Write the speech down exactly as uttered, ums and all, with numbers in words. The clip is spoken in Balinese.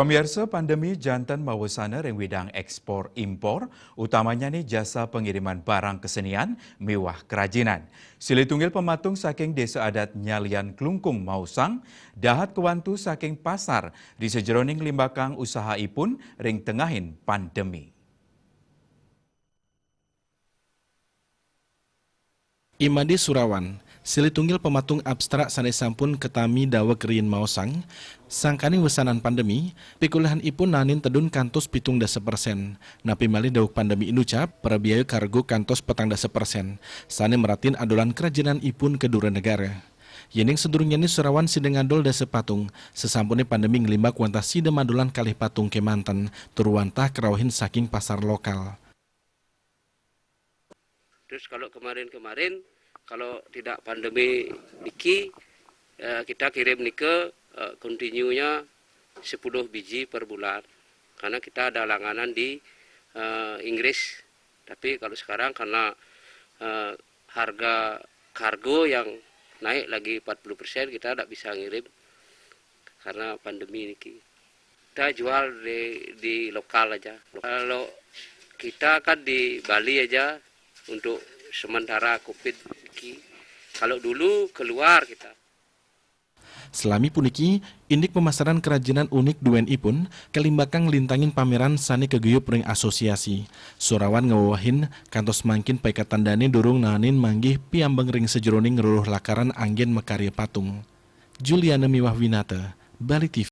Pamiarsa, pandemi janten mawesana ring widang ekspor impor, utamanya nih jasa pengiriman barang kesenian miwah kerajinan. Silih tunggil pematung saking Desa Adat Nyalian Klungkung maosang, dahat kawantu saking pasar ri sajeroning limbakang usahaipun ring tengahing pandemi. Imade Surawan, silih tunggil pamatung abstrak sane sampun katami daweg riin maosang, sangkaning wesanan pandemi, pikulahanipun naenin tedun kantos pitung dasa persen. Napi malih daweg pandemi inucap, prabiaya kargo kantos petang dasa persen, sane meratin adolan kerajenanipun ka dura negara. Yening sadurungnyané Surawan sida ngadol dasa patung, sasampuné pandemi nglimbak wantah sida madolan kalih patung kémanten, tur wantah kraohin saking pasar lokal. Terus kalau kemarin-kemarin, kalau tidak pandemi niki, eh, kita kirim nika, eh, continue-nya sepuluh biji per bulan. Karena kita ada langganan di, eh, Inggris. Tapi kalau sekarang karena, eh, harga kargo yang naik lagi empat puluh persen, kita tidak bisa ngirim karena pandemi niki. Kita jual di, di lokal aja. Kalau kita kan di Bali aja untuk sementara covid niki. Kalau dulu keluar kita. Salami puniki, indik pamasaran kerajinan unik duénipun kalimbakang nglintangin pameran sané kaguyub ring asosiasi. Surawan ngawewehin, kantos mangkin paikatan dané durung naenin manggih piambeng ring sajeroning ruruh lakaran anggén makarya patung. Juliana miwah Winata, Bali T V.